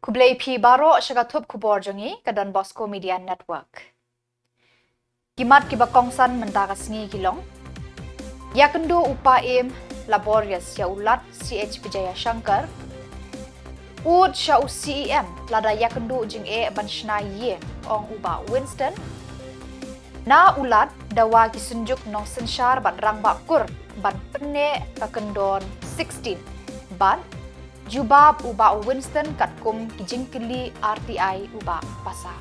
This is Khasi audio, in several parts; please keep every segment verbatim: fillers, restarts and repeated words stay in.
Khublei phi baroh sha ka thup khubor jong ngi ka Don Bosco Media Network. Ki mat kiba kongsan mynta ka sngi ki long: Ïakynduh u Paiem Laborious ïa u Lat C H Vijayashankar. Ud sha u C E M lada ïakynduh jingeh ban shna ïing, ong u Bah Winston. Na u Lat dawa ki synjuk nongsynshar bad rangbah kur ban pynneh ka kyndon sixteen. Bad jubab u Bah Winston katkum ki jingkylli R T I u Bah Passah.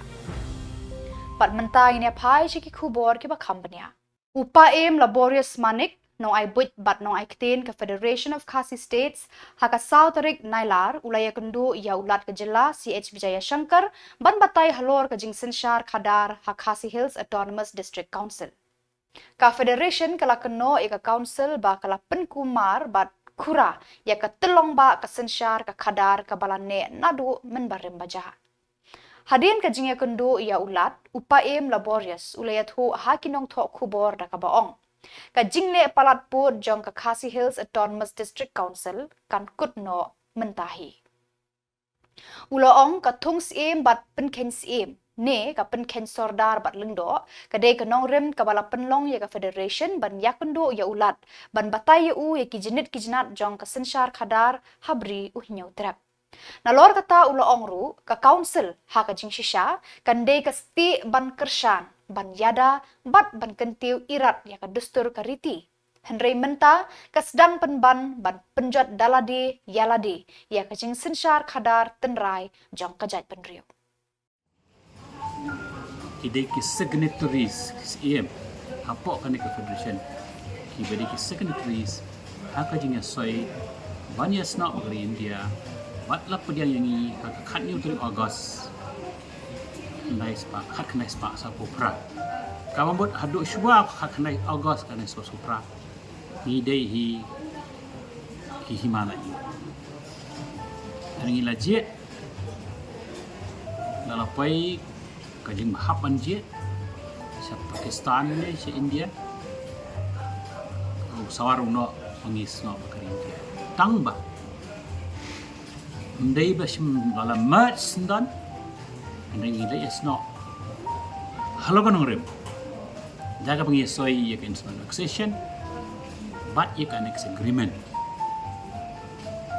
Bad mynta ngin ïa phai sha ki khubor kiba kham bniah. U Paiem Laborious Manik, nongai buit bad nongai ktien ka Federation of Khasi States, ha ka saw tarik Nailar u la ïakynduh ïa u Lat ka jylla C H Vijayashankar ban batai halor ka jingsynshar khadar ha Khasi Hills Autonomous District Council. Ka Federation ka la kynnoh ïa ka Council ba ka la pynkulmar bad khura ïa ka tyllong ba ka synshar ka khadar kaba la neh naduh mynbarim ba jia. Hadien ka jingïakynduh ïa u Lat, u Paiem Laborious u la ïathuh ha ki nongthoh khubor da kaba ong: Ka jingleh palat pud jong ka Khasi Hills Autonomous District Council kan kut noh mynta hi. U la ong ka thung syiem bad pynkheiñ syiem, ne ka pynkheiñ sordar bad lyngdoh, ka dei ka nongrim kaba la pynlong ïa ka Federation ban ïakynduh ïa u Lat ban batai ïa u ïa ki jnit ki jnat jong ka synshar khadar ha Bri u Hynñiewtrep. Nalor kata u la ong ruh, ka Council ha ka jingshisha kan dei ka stieh ban kyrshan, ban ïada bad ban kyntiew irat ïa ka dustur ka riti. Hynrei mynta ka sdang pynban ban pynjot da lade ïa lade ïa ka jingsynshar khadar tynrai jong ka jaitbynriew. Ki dei ki signatories, ki syiem hapoh kane ka Federation, kiba dei ki signatories ha ka jingïasoi ban ïasnoh bad ka ri India, bad la pdiang ïa ngi ha ka khathynñiew tarik August, khyndai spah, khatkhyndai spah sawphew phra. Kaba mut haduh shuwa khatkhyndai August khyndai spah sawphew phra, ngi dei hi ki Himalay. Ngi la jied, la la poi ka jingbha hap ban jied sha Pakistan ne sha India. U sawar u noh ba ngi snoh bad ka ri India. Tang ba ym dei ba shym la la merge syndon, hynrei ngi la ïasnoh halor ka nongrim da kaba ngi soi ïa ka Instrument of Accession bad ïa ka Annex Agreement.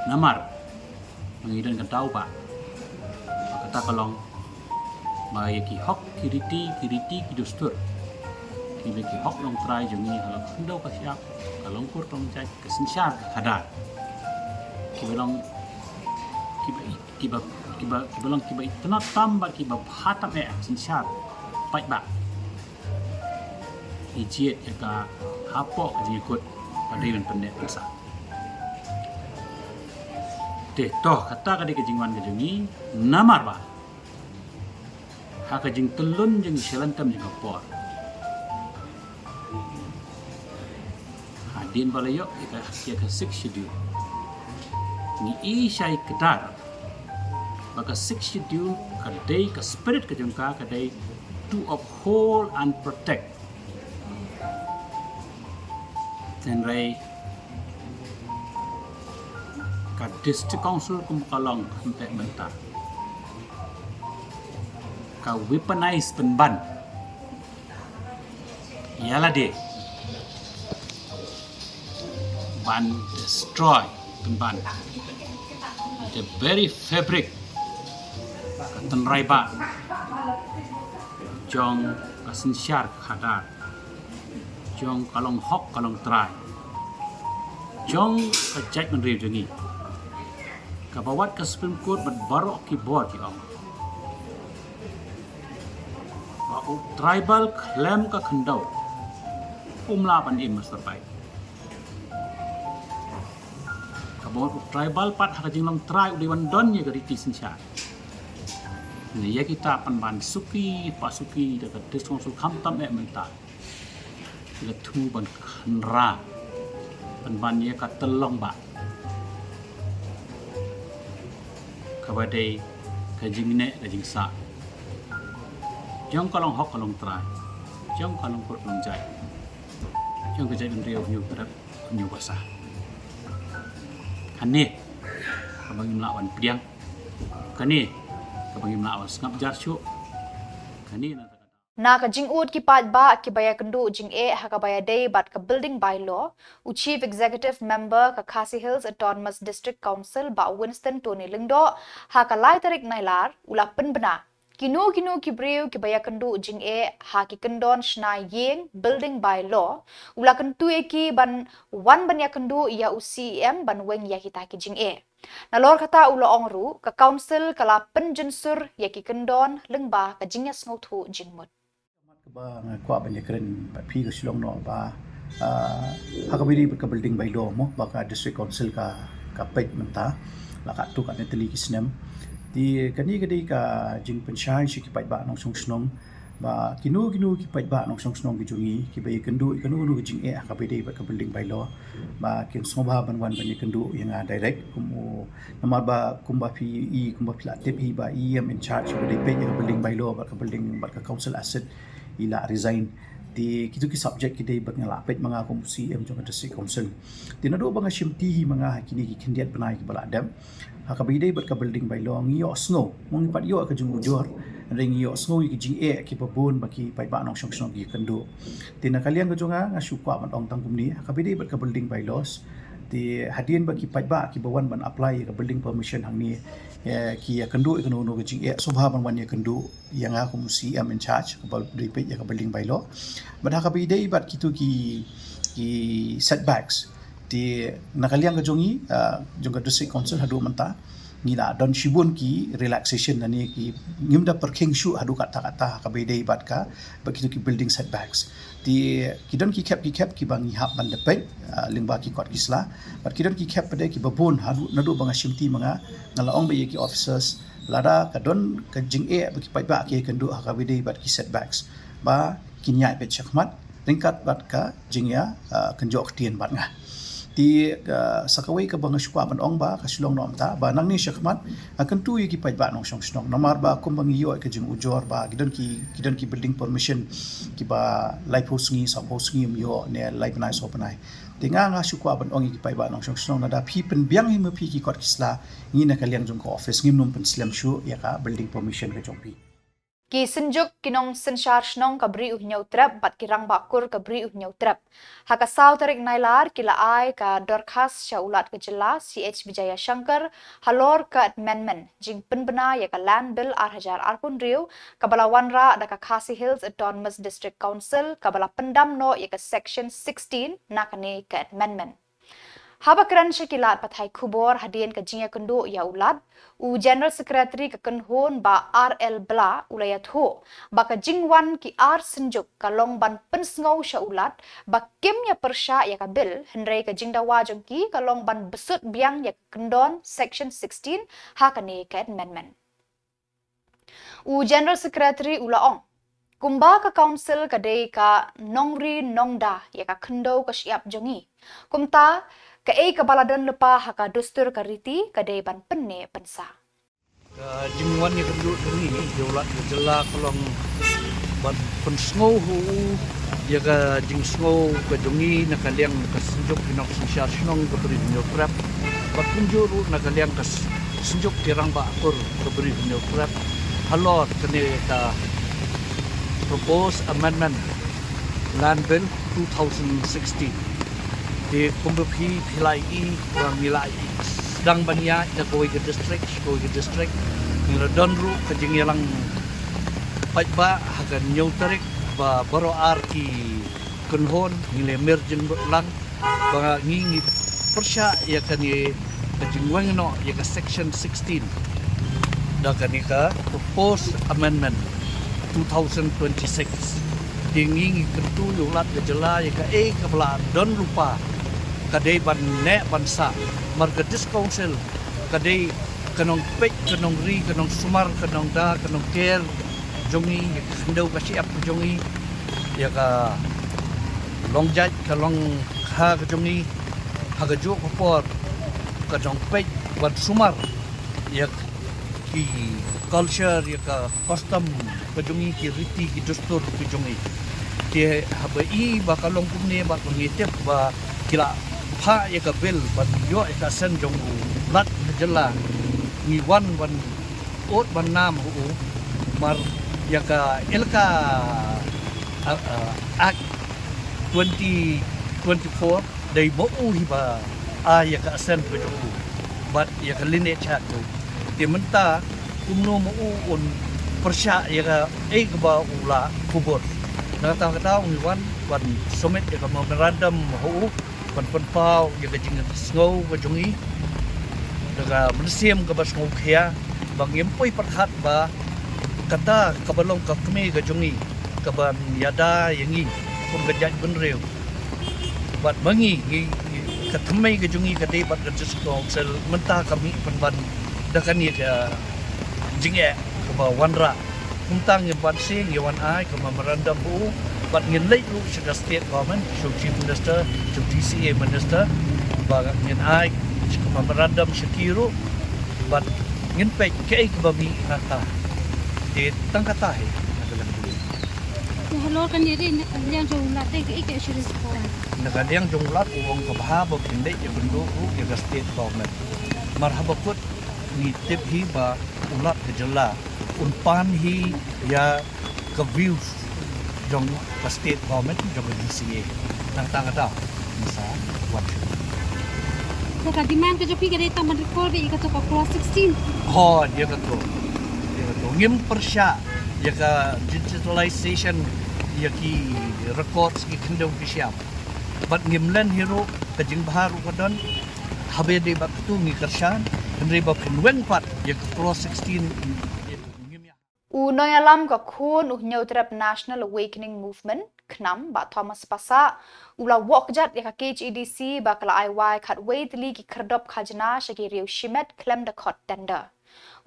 Namar ba ngi don ka daw ba, ba kata ka long ba ïa ki hok, ki riti, ki riti, ki dustur, kiba ki hok longtrai jong ngi ha la ka khyndew ka shyiap, ka longkur ka longjait, ka synshar ka khadar, kiba long, kiba, kiba, kiba, kiba long kiba itynnad tam bad kiba bha tam eh synshar paidbah, ngi jied ïa ka hapoh ka jingïakut ba dei ban pynneh pynsah. Te to, kata ka dei ka jingwan ka jong ngi, namar ba ha ka jingtyllun jong ngi sha lynter jong ka por, hadien ba la ïoh ïa ka, ïa ka Sixth Schedule, ngi i shai kdar ba ka Sixth Schedule ka dei, ka spirit ka jong ka ka dei to uphold and protect. Hynrei ka District Council kum ka long khamtam mynta, ka weaponize pynban ïa lade ban destroy pynban the very fabric, ka tynrai ba jong ka synshar khadar, jong ka long hok ka long trai jong ka jaitbynriew jong ngi. Kaba wat ka Supreme Court bad baroh ki bor ki ong ba u tribal khlem ka khyndew um lah ban im, Mister Pai. Kaba wat u tribal pat ha ka jinglong trai u dei ban don ïa ka riti synshar. Ngi ïa kita pynban suki pa suki da ka District Council khamtam eh mynta, la thmu ban khynra pynban ïa ka tyllong ba kaba dei ka jingneh ka jingsah jong ka long hok ka long trai, jong ka long kur ka long jait, jong ka jaitbynriew Hynñiewtrep Hynñiewbasa. Kane kaba ngim lah ban pdiang, Kane kaba ngim lah ban sngap jar shuh. Kane na ta ka Na ka jingud ki paidbah kiba ïakynduh jingeh ha kaba ïadei bad ka Building Bylaw, u Chief Executive Member ka Khasi Hills Autonomous District Council, Bah Winston Tony Lyngdoh, ha ka lai tarik Nailar, u la pynbna kino kino ki briew kiba ïakynduh jingeh ha ki kyndon shna ïing, Building Bylaw, u la kyntu ïa ki ban wan ban ïakynduh ïa u C E M ban weng ïa kita ki jingeh. Nalor kata u la ong ruh, ka council ka la pynjynsur ïa ki kyndon lyngba ka jingïasngewthuh jingmut. Kaba nga kwah ban ïakren bad phi ka shlong noh ba, ah, ha kaba ïadei bad ka Building Bylaw mo, ba ka District Council ka, ka peit mynta la katto katne tylli ki snem. Te kane ka dei ka jingpynshai sha ki paidbah nongshong shnong ba kino kino ki paidbah nongshong shnong ki jong ngi kiba ïakynduh ïa kano kano ka jingeh ha kaba ïadei bad ka Building Bylaw, ba kin sngewbha ban wan ban ïakynduh ïa nga direct, kum u, namar ba kumba phi i, kumba phi la tip hi ba i em in charge ba dei peit ïa ka Building Bylaw bad ka building bad ka council asset i la resign. Te kito ki subject ki dei bad nga la peit ma nga kum u C E M jong ka District Council. Te naduh ba nga shim ti hi ma nga ha kine ki khyndiat bnai kiba la dep, ha kaba ïadei bad ka Building Bylaw ngi ïohsngew, mo, ngi pat ïoh ka jingujor, hynrei ngi ïohsngew ïa ki jingeh kiba bun ba ki paidbah nongshong shnong ki ïakynduh. Te na ka liang ka jong nga, nga shu kwah ban ong tang kumne, ha kaba ïadei bad ka Building Bylaws, te hadien ba ki paidbah kiba wan ban apply ïa ka building permission hangne, eh, ki ïakynduh ïa kano kano ka jingeh, sngewbha ban wan ïakynduh ïa nga kum u C E M in charge kaba dei peit ïa ka Building Bylaw. Bad ha kaba ïadei bad kito ki, ki setbacks, te na ka liang ka jong ngi, ah, jong ka District Council haduh mynta ngi la don shibun ki relaxation, lane ki, ngim da pyrkhing shuh haduh katta katta ha kaba ïadei bad ka, bad kito ki building setbacks. Te ki don ki khep ki khep kiba ngi hap ban da peit, ah, lyngba ki kot ki sla. Bad ki don ki khep pat de kiba bun, haduh, naduh ba nga shim ti ma nga, nga la ong bad ïa ki officers, lada ka don ka jingeh ba ki paidbah ki ïakynduh ha kaba ïadei bad ki setbacks, ba kin ïaid beit shakhmat ryngkat bad ka jingïa, ah, kynjoh ktien bad nga. Te, ah, sa kawei kaba nga shu kwah ban ong ba ka shu long noh mynta, ba nangne shakhmat, ah, kyntu ïa ki paidbah nongshong shnong, namar ba kumba ngi ïoh ka jingujor ba ki don ki, ki don ki building permission kiba laiphew sngi, sawphew sngi ym ïoh, ne lai bnai saw bnai. Te nga, nga shu kwah ban ong ïa ki paidbah nongshong shnong, lada phi pynbiang hi ma phi ki kot ki sla, ngi na ka liang jong ka office ngim nym pynslem shuh ïa ka building permission ka jong phi. Ki synjuk ki nongsynshar shnong ka Bri u Hynñiewtrep bad ki rangbah kur ka Bri u Hynñiewtrep, ha ka saw tarik Nailar ki la ai ka dorkhas sha u Lat ka Jylla C H Vijayashankar halor ka amendment, jingpynbna ïa ka Land Bill ar hajar arphew hynriew, kaba la wanrah da ka Khasi Hills Autonomous District Council, kaba la pyndam noh ïa ka Section sixteen na kane ka amendment. Haba kren sha ki lad pathai khubor hadien ka jingïakynduh ïa u Lat, u General Secretary ka Kynhun Bah R L Blah u la ïathuh ba ka jingwan ki ar synjuk ka long ban pynsngew sha u Lat ba kim ïa pyrshah ïa ka bill, hynrei ka jingdawa jong ki ka long ban bsut biang ïa ka kyndon Section sixteen ha kane ka amendment. U General Secretary u la ong, kumba ka council ka dei ka nongri nongda ïa ka khyndew ka shyiap jong ngi, kumta kaei kaba la don lypa ha ka dustur ka riti ka dei ban pynneh pynsah. Ka jingwan ïakynduh jong ngi ïa u Lat ka Jylla ka long ban pynsngew ha u ïa ka jingsngew ka jong ngi na ka liang ka synjuk ki nongsynshar shnong ka Bri u Hynñiewtrep, bad kumjuh ruh na ka liang ka s-, synjuk ki rangbah kur ka Bri u Hynñiewtrep halor kane ka Proposed Amendment Land Bill two thousand sixteen. Te kumba phi, phi la ïohi ba ngi la ïohi sdang ban ïaid na kawei ka district sha kawei ka district, ngi la don ruh ka jingïalang paidbah ha ka hynñiew tarik ba baroh ar ki kynhun ngi la mir jingmut lang ba ngi, ngi pyrshah ïa kane ka jingweng noh ïa ka Section sixteen da kane ka Proposed Amendment two thousand twenty-six. Te ngi, ngi kyntu ïa u Lat ka Jylla ïa kaei kaba la don lypa ka dei ban neh ban sah, namar ka District Council ka dei ka nongpeit, ka nongri, ka nongsumar, ka nongda, ka nongker jong ngi, ïa ka khyndew ka shyiap ka jong ngi, ïa ka long jait ka long kha ka jong ngi, ha kajuh ka por ka nongpeit ban sumar ïa ki culture, ïa ka custom ka jong ngi, ki riti ki dustur ka jong ngi. Te haba i ba ka long kumne bad ba ngi tip ba ki la phah ïa ka bill ban ïoh ïa ka assent jong u Lat ka Jylla, ngi wan ban Ot ban nam hu u, mar ïa ka elaka, ah, ah, Act twenty twenty-four dei ma u hi ba ai ïa ka assent ka jong u bad ïa ka lineage ha u. Te mynta kumno ma u un pyrshah ïa ka ei kaba u la khubor. Na kata kata u ngi wan ban submit ïa ka memorandum ha u ban pynpaw ïa ka jingsngew ka jong i da ka mynsiem kaba sngewkhia ba ngim poi pyrkhat ba kata kaba long ka kmie ka jong i kaban ïada ïa ngi kum ka jaitbynriew. Bad ma ngi, ngi, ngi, ka thymmei ka jong i ka dei bad ka District Council mynta ka mih pynban da kane ka jingeh kaba wanrah. Kumta ngi ban seng ngi wan ai ka memorandum ha u bad ngin leit ruh sha ka state government, sha u chief minister, sha u D C A minister, ba ngin ai ka memorandum sha ki ruh bad ngin peit kaei kaba mih na ka. Te tang kata hi. Te halor kane re na ka liang jong u Lat te kaei ka assurance ka wan? Na ka liang jong u Lat u ong ka bha ba phin leit ïakynduh ruh ïa ka state government. Mar haba kut ngi tip hi ba u Lat ka jylla un pan hi ïa ka views jong ka state government jong ka D C A. Nangta ka daw ngi sa wan shuh. Te ka demand ka jong phi ka dei tang ban recall beit ïa kato ka clause sixteen. Hooid, ïa kato. Ïa kato. Ngim pyrshah ïa ka digitalization ïa ki records ki khyndew ki shiap. Bad ngim len hi ruh ka jingbha ruh ka don. Haba dei bad katu ngi kyrshan, hynrei ba phin weng pat ïa ka clause sixteen. Ngim ïa U nongïalam ka khun u Hynñiewtrep National Awakening Movement, KNAM, Bah Thomas Passah, u la woh kjat ïa ka K H A D C ba ka la ai wai khatwei tylli ki khyrdop khajna sha ki riew shimet khlem da khot tender.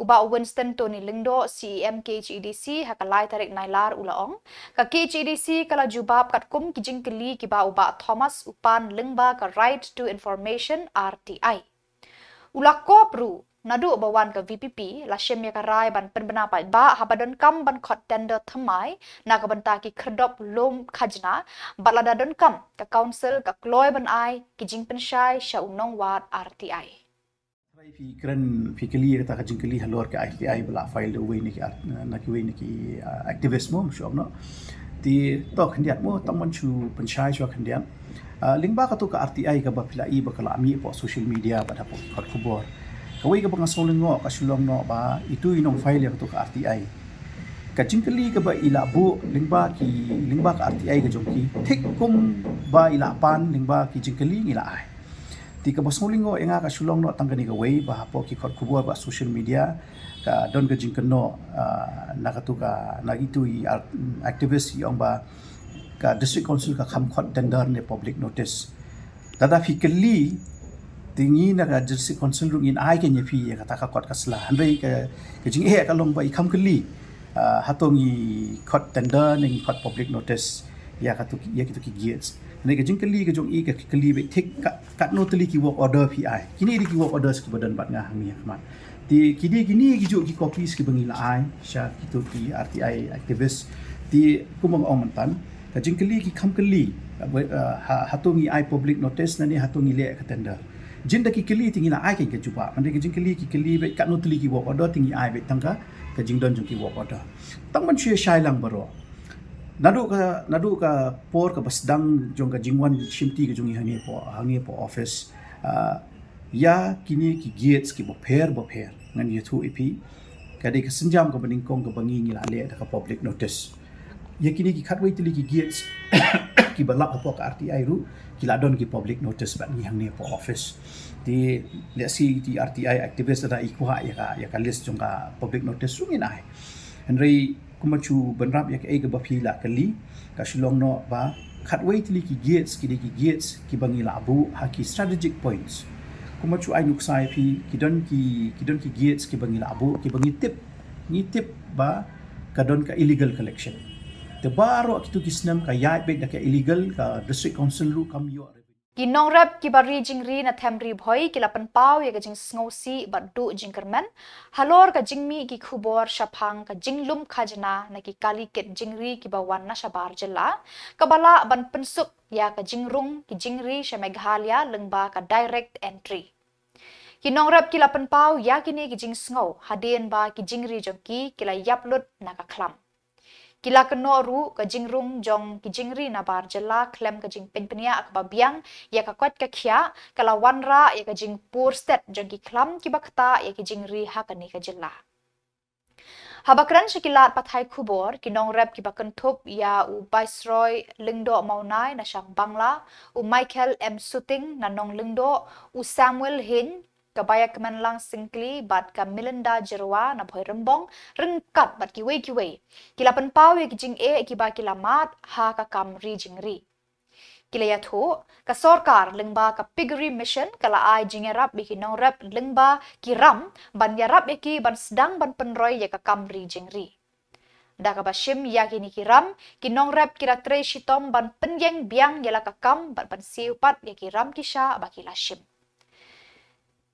U Bah Winston Tony Lyngdoh, C E M K H A D C, ha ka lai tarik Nailar u la ong, ka K H A D C ka la jubab katkum ki jingkylli kiba u Bah Thomas u pan lyngba ka Right to Information, R T I. U la kop ruh, naduh ba wan ka V P P, la shim ïa ka rai ban pynbna paidbah haba donkam ban khot tender thymmai na ka bynta ki khyrdop lum khajna, bad lada donkam ka council ka kloi ban ai ki jingpynshai sha u nongwad R T I. Trai phi kren phi kylli ïa kata ka jingkylli halor ka R T I ba la file da uwei na ki art-, na kiwei na ki, ah, activist mo, shu ong noh. Te to khyndiat mo, tang ban shu pynshai shuwa khyndiat. Ah, lyngba kato ka R T I kaba phi la i ba ka la mih hapoh social media bad hapoh ki kot khubor. Kawei kaba nga sngew lyngngoh ka shu long noh ba itu i nong file ïa kato ka R T I. Ka jingkylli kaba i la buh lyngba ki, lyngba ka R T I ka jong ki, thik kumba i la pan lyngba ki jingkylli ngi la ai. Te kaba sngew lyngngoh ïa nga ka shu long noh tang kane kawei ba hapoh ki kot khubor bad social media ka don ka jingkynnoh, ah, na katu ka, na itu i ar-, activist i ong ba ka District Council ka kham khot tender ne public notice. Lada phi kylli, te ngi na ka District Council ruh ngin ai keiñ ïa phi ïa kata ka kot ka sla. Hynrei ka, ka jingeh ka long ba i kham kylli, ah, hato ngi khot tender ne ngi khot public notice ïa katu ki, ïa kitu ki gates. Hynrei ka jingkylli ka jong i ka kylli beit thik ka, katno tylli ki work order phi ai. Kine dei ki work orders kiba don bad nga hangne ha khmat. Te ki dei kine ki juh ki copies kiba ngi la ai sha kitu ki R T I activist. Te kumba nga ong myntan, ka jingkylli ki kham kylli, eh, ha, hato ngi ai public notice lane hato ngi leh ka tender. Jin da ki kylli te ngi la ai keiñ ka jubab. Hynrei ka jingkylli ki kylli beit katno tylli ki work order te ngi ai beit tang ka, ka jingdon jong ki work order. Tang ban shu ïa shai lang baroh. Naduh ka, naduh ka por kaba sdang jong ka jingwan shimti ka jong ngi hangne hapoh, hangne hapoh office. Ah, ïa kine ki gates kiba pher ba pher ngan ïathuh ïa phi. Ka dei ka sienjam kaba nyngkong kaba ngi ngi la leh da ka public notice. Ïa kine ki khatwei tylli ki gates kiba lap hapoh ka R T I ruh ki la don ki public notice bad ngi hangne hapoh office. Te lehse iti R T I activist lada i kwah ïa ka, ïa ka list jong ka public notice ruh ngin ai. Hynrei kumba shu bynrap ïa kaei kaba phi la kylli, ka shu long noh ba khatwei tylli ki gates ki dei ki gates kiba ngi la buh ha ki strategic points. Kumba shu ai nuksa ïa phi, ki don ki, ki don ki gates kiba ngi la buh kiba ngi tip, ngi tip ba ka don ka illegal collection. Te baroh kitu ki snem ka ïaid beit da ka illegal, ka District Council ruh kam ïoh revenue. Ki nongrep kiba ri jingri na Them Ri Bhoi ki la pynpaw ïa ka jingsngewsih bad duh jingkyrmen halor ka jingmih ki khubor shaphang ka jinglum khajna na ki kali kit jingri kiba wan na shabar jylla, kaba lah ban pynsuk ïa ka jingrung ki jingri sha Meghalaya lyngba ka direct entry. Ki nongrep ki la pynpaw ïa kine ki jingsngew hadien ba ki jingri jong ki ki la ïap lut na ka khlam. Ki la kynnoh ruh ka jingrung jong ki jingri nabar jylla khlem ka jingpynpniah kaba biang ïa ka koit ka khiah ka la wanrah ïa ka jingpur stet jong ki khlam kiba ktah ïa ki jingri ha kane ka jylla. Haba kren sha ki lad pathai khubor, ki nongrep kiba kynthup ïa u Viceroy Lyngdoh Mawnai na shang Bangla, u Michael M Suting na Nonglyngdoh, u Samuel Hyn ka Baïakmenlang Syngkli bad ka Melinda Jyrwa na Bhoirymbong, ryngkat bad kiwei kiwei, ki la pynpaw ïa ki jingeh kiba ki la mad ha ka kam ri jingri. Ki la ïathuh, ka sorkar lyngba ka Piggery Mission ka la ai jingïarap ïa ki nongrep lyngba ki ram ban ïarap ïa ki ban sdang ban pynroi ïa ka kam ri jingri. Da kaba shim ïa kine ki ram, ki nongrep ki la trei shitom ban pynïeng biang ïa la ka kam bad ban siew pat ïa ki ram ki sha ba ki la shim.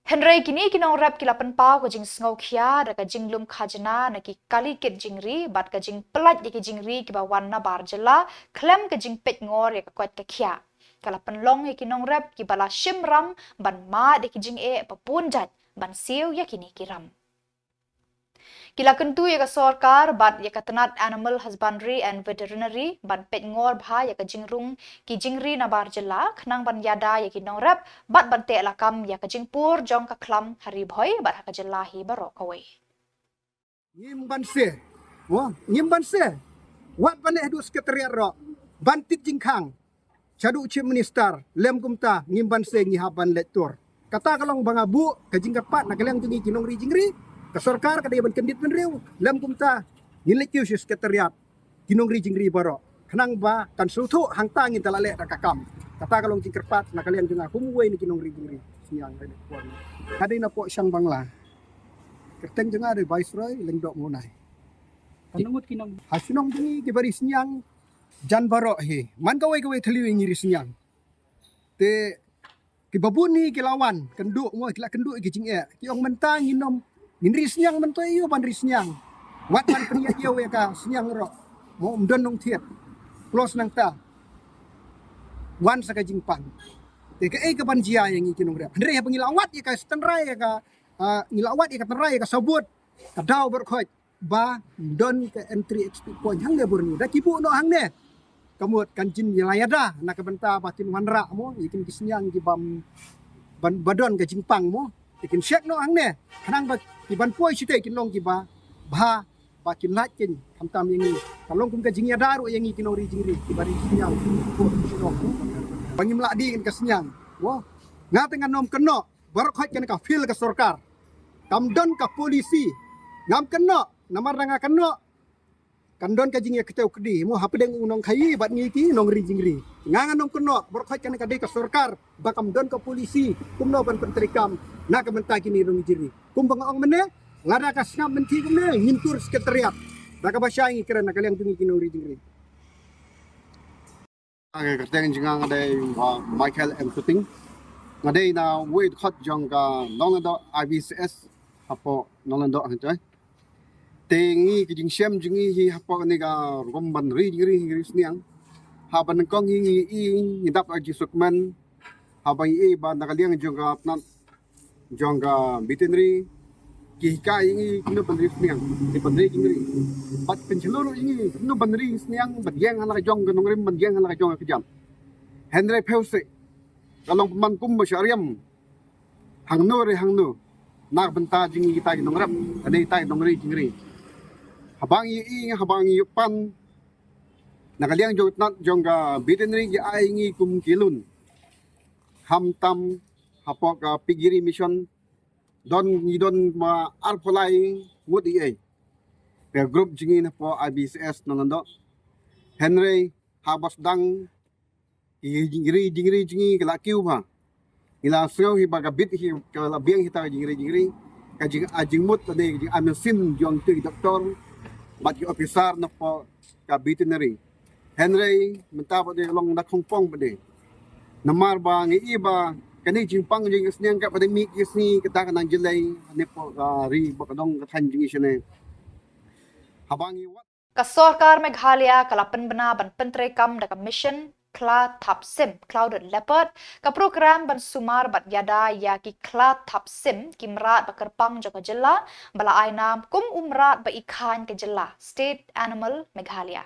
Hynrei kine ki nongrep ki la pynpaw ka jingsngew khia da ka jinglum khajna na ki kali kit jingri bad ka jingpyllait ïa ki jingri kiba wan nabar jylla khlem ka jingpeit ngor ïa ka koit ka khiah. Ka la pynlong ïa ki nongrep kiba la shim ram ban mad ïa ki jingeh ba bun jait ban siew ïa kine ki ram. Ki la kyntu ïa ka sorkar bad ïa ka tnat Animal Husbandry and Veterinary ban peit ngor bha ïa ka jingrung ki jingri nabar jylla khnang ban ïada ïa ki nongrep bad ban teh lakam ïa ka jingpur jong ka khlam ha Ri Bhoi bad ha ka jylla hi baroh kawei. Ngim banse. Mo, ngim banse. Wat ban leh haduh Secretariat ruh ban tip jingkhang. Shaduh Chief Minister, lem kumta ngim banse, ngi hap ban leit tur. Kata ka long ba nga buh ka jingkyrpad na ka liang jong ngi ki nongri jingri. Ka sorkar ka dei ban kyndit bynriew, lem kumta ngin leit kiew sha Secretariat ki nongri jingri baroh. Khnang ba kan sngewthuh hangta ngin da lah leh da ka kam. Kata ka long jingkyrpad na ka liang jong nga kum uwei na ki nongri jingri. Sniang re. Nga dei na poh shang Bangla. Kyrteng jong nga dei Viceroy Lyngdoh Mawnai. Kan ngut ki nong. Ha shnong jong ngi kiba ri Sniang jan baroh hi. Man kawei kawei thliew ngi ri Sniang. Te kiba bun hi ki la wan kynduh mo, ki la kynduh ki jingeh. Ki ong mynta ngin ym, ngin ri Sniang, mynta ïoh ban ri Sniang. Wat ban pynïaid ïa ka Sniang ruh. Mo, ym don nongthied. Plus nangta wan sa ka jingpang. Te kaei kaban jia ïa ngi ki nongrep? Hynrei haba ngi la wad ïa ka tynrai ïa ka, ah, ngi la wad ïa ka tynrai ïa ka sabut, ka daw baroh khoit ba don ka entry exit point hangne bor ni. Da ki buh noh hangne. Ka mut kan jin ïa la ïada na ka bynta ba kin wanrah mo ïa kin ki Sniang ki bam ban ba don ka jingpang mo. Te kin check noh hangne. Khnang ba ki ban poi shitei kin long kiba bha ba kin lait kin khamtam ïa ngi. Ka long kum ka jingïada ruh ïa ngi ki nongri jingri kiba ri Sniang. Ba ngim lah dih ka Sniang. Mo. Nga te ngan ym kynnoh. Baroh khoit kane ka field ka sorkar. Kam don ka policy. Ngam kynnoh, namar da nga kynnoh kan don ka jingïakynduh kti mo hapdeng u nongkhaïi bad ngi ki nongri jingri. Nga ngan ym kynnoh, baroh khoit kane ka dei ka sorkar ba kam don ka policy kumno ban pyntreikam na ka bynta kine nongri jingri. Kum ba nga ong mynne, lada ka sngap mynthi kumne ngin tur Secretariat. Da kaba shai ngi kren na ka liang jong ngi ki nongri jingri. Ka kyrteng jong nga nga dei, uh, Michael M Suting. Nga dei na wei dkhot jong ka Nonglyngdoh I B C S hapoh Nonglyngdoh hangtei. Te ngi ki jingshem jong ngi hi hapoh kane ka rukom ban ri jingri hi ri Sniang. Haba nyngkong hi ngi i ngi dap ha jingsukmen. Haba ngi i ba na ka liang jong ka tnat jong ka veterinary ki hikai ïa ngi kumno ban ri Sniang, ki ban ri jingri. Bad pynshlur ïa ngi kumno ban ri Sniang, ban ïeng ha la ka jong ka nongrim, ban ïeng ha la ka jong ka kjat. Hynrei phew seh ka long pynban kum ba shah riam hangno re hangno na ka bynta jong ngi kita ki nongrep, kane kita ki nongri jingri. Haba ngi i, haba ngi ïoh pan na ka liang jong tnat jong ka veterinary ki ai ngi kum ki lun. Khamtam hapoh ka Piggery Mission don ngi don ma arphew lai ngut i ei. Ka group jong ngi na poh I B C S Nonglyngdoh. Hynrei haba sdang ki jingri jingri jong ngi ka la kiew bha. Ngi la sngew hi ba ka bit hi ka la biang hi ta ka jingri jingri. Ka jing, ah, jingmut lane ka jing, ah, mynsiem jong ki doktor bad ki officer na poh ka veterinary. Hynrei mynta pat de long da khongpong pat de. Namar ba ngi i ba kane jingpang jong ka Sniang ka pat de mih ki sngi kata ka nang jlei ne poh ka ri ba ka dong ka thaiñ jong ngi shane. Haba ngi wad. Ka sorkar Meghalaya ka la pynbna ban pyntreikam da ka mission khla thap sim, clouded leopard, ka program ban sumar bad ïada ïa ki khla thap sim ki mrad ba kyrpang jong ka jylla, ba la ai nam kum u mrad ba i khain ka jylla, State Animal Meghalaya.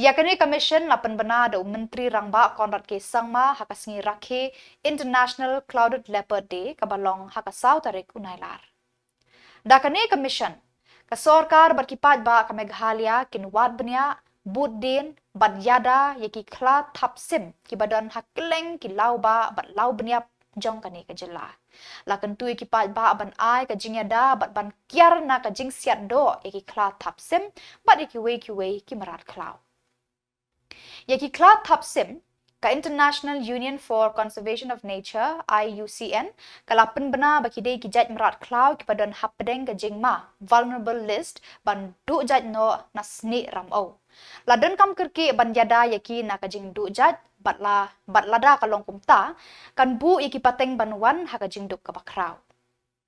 Ïa kane ka mission la pynbna da u Myntri Rangbah Conrad K Sangma ha ka sngi rakhe International Clouded Leopard Day kaba long ha ka saw tarik u Nailar. Da kane ka mission, ka sorkar bad ki paidbah ka Meghalaya kin wad bniah, bud dien bad ïada ïa ki khla thap sim kiba don ha kylleng ki lawbah bad lawbniap jong kane ka jylla. La kyntu ïa ki paidbah ban ai ka jingïada bad ban kiar na ka jingsiat doh ïa ki khla thap sim bad ïa kiwei kiwei ki mrad khlaw. Ïa ki khla thap sim, ka International Union for Conservation of Nature, I U C N, ka la pynbna ba ki dei ki jait mrad khlaw kiba don hapdeng ka jingma, vulnerable list, ban duh jait noh na snieh Ramew. La donkam kyrkieh ban ïada ïa ki na ka jingduh jait, bad la, bad lada ka long kumta, kan buh ïa ki pateng ban wan ha ka jingduk kaba khraw.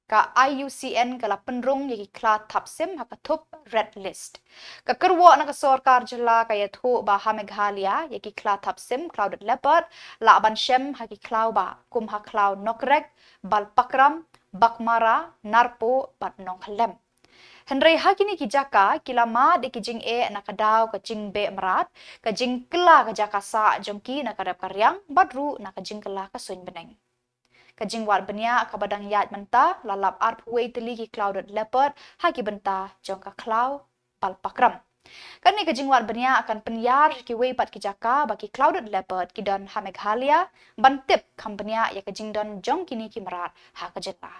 Ka I U C N ka la pynrung ïa ki khla thap sim ha ka thup red list. Ka kyrwoh na ka sorkar jylla ka ïathuh ba ha Meghalaya ïa ki khla thap sim clouded leopard lah ban shem ha ki khlaw bah, kum ha khlaw Nokrek, Balpakram, Baghmara, Narpuh bad Nongkhyllem. Hynrei ha kine ki jaka ki la mad ïa ki jingeh na ka daw ka jingbeh mrad, ka jingkylla ka jaka sah jong ki na ka rep ka riang bad ruh na ka jingkylla ka suiñ bneng. Ka jingwad bniah kaba dang ïaid mynta la lap arphew wei tylli ki clouded leopard ha ki bynta jong ka khlaw Balpakram. Kane ka jingwad bniah kan pynïar ha kiwei pat ki jaka ba ki clouded leopard ki don ha Meghalaya, ban tip kham bniah ïa ka jingdon jong kine ki mrad ha ka jylla.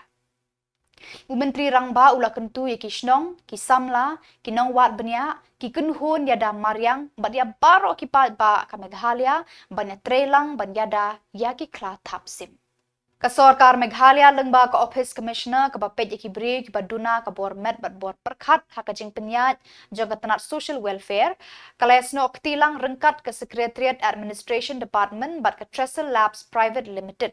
U Myntri Rangbah u la kyntu ïa ki shnong, ki samla, ki nongwad bniah, ki kynhun ïada mariang bad ïa baroh ki paidbah ka Meghalaya ban ïatreilang ban ïada ïa ki khla thap sim. Ka sorkar Meghalaya lyngba ka Office Commissioner kaba peit ïa ki briew kiba duna ka bor met bad bor pyrkhat ha ka jingpynïaid jong ka tnat Social Welfare, ka la ïasnoh kti lang ryngkat ka Secretariat Administration Department bad ka Trestle Labs Private Limited.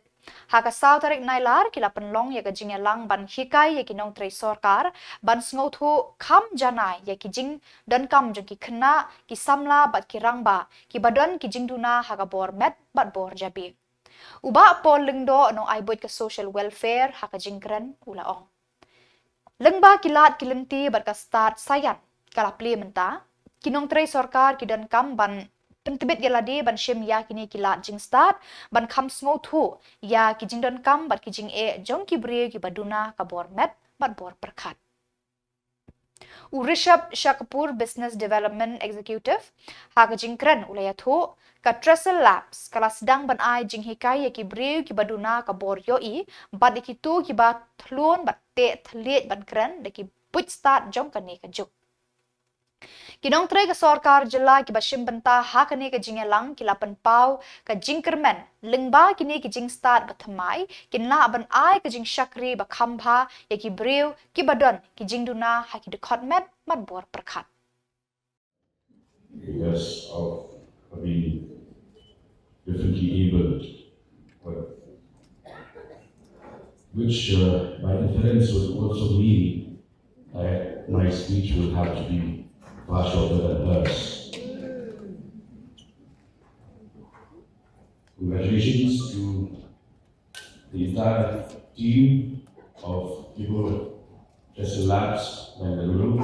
Ha ka saw tarik Nailar ki la pynlong ïa ka jingïalang ban hikai ïa ki nongtrei sorkar ban sngewthuh kham janai ïa ki jingdonkam jong ki khynnah, ki samla bad ki rangbah kiba don ki jingduna ha ka bor met bad bor jabieng. U Bah Paul Lyngdoh, nongai buit ka Social Welfare, ha ka jingkren u la ong, lyngba ki lad ki lynti bad ka stad saian ka la plie mynta, ki nongtrei sorkar ki donkam ban pyntbit ïa lade ban shim ïa kine ki lad jingstad ban kham sngewthuh ïa ki jingdonkam bad ki jingeh jong ki briew kiba duna ka bor met bad bor pyrkhat. U Rishabh Shah Kapoor, Business Development Executive, ha ka jingkren u la ïathuh, ka Trestle Labs ka la sdang ban ai jinghikai ïa ki briew kiba duna ka bor ïohi bad ïa kito kiba thlun bad teh thylliej ban kren da ki buit stad jong kane ka juk. Ki nongtrei ka sorkar jylla kiba shim bynta ha kane ka jingïalang ki la pynpaw ka jingkyrmen lyngba kine ki jingstad ba thymmai kin lah ban ai ka jingshakri ba kham bha ïa ki briew kiba don ki jingduna ha ki dkhot met bad bor pyrkhat. Because of being differently abled, but which uh, by inference would also mean that my speech will have to be far shorter than hers. Congratulations to the entire team of People Trestle Labs Bengaluru,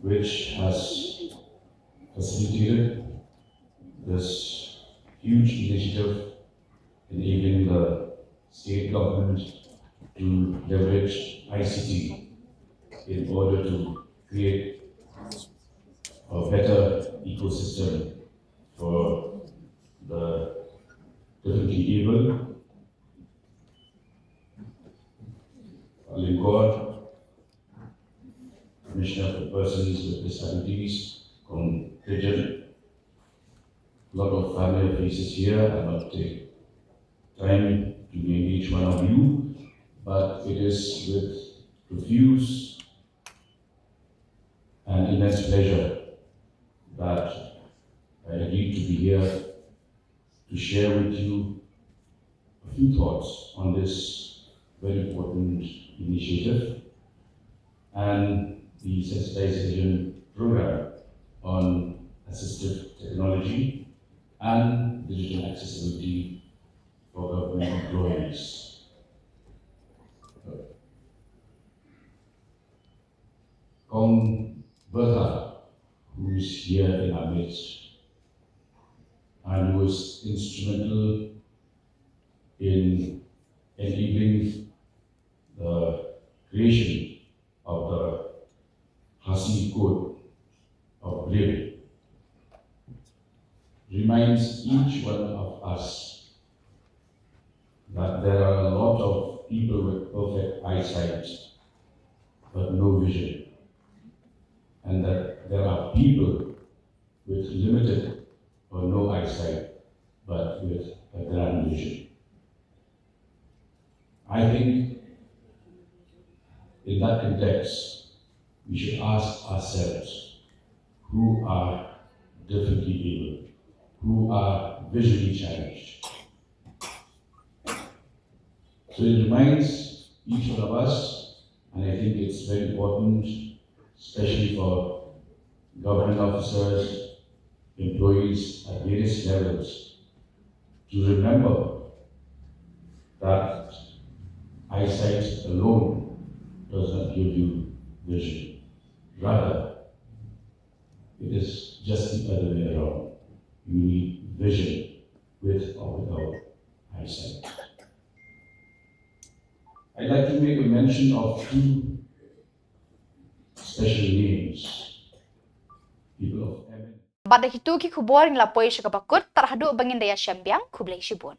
which has facilitated this huge initiative enabling the state government to leverage I C T in order to create a better ecosystem for the differently abled. Lyngdoh, Commissioner for Persons with Disabilities, Kong Tejan, lot of familiar faces here. I'll not take time to name each one of you, but it is with profuse and immense pleasure that I agreed to be here to share with you a few thoughts on this very important initiative and the sensitization program on assistive technology and digital accessibility for government employees. Kong Bertha, who is here in our midst, and who was instrumental in enabling the creation of the Khasi Code of Braille, reminds each one of us that there are a lot of people with perfect eyesight but no vision, and that there are people with limited or no eyesight but with a grand vision. I think in that context, we should ask ourselves who are differently abled, who are visually challenged. So it reminds each one of us, and I think it's very important, especially for government officers, employees at various levels, to remember that eyesight alone does not give you vision. Rather, it is just the other way around. You need vision with or without eyesight. I'd like to make a mention of two special names, people of eminence. Bad da kitu ki khubor ngi la poi sha kaba kut, tang haduh ba ngin da ïashem biang, khublei shibun.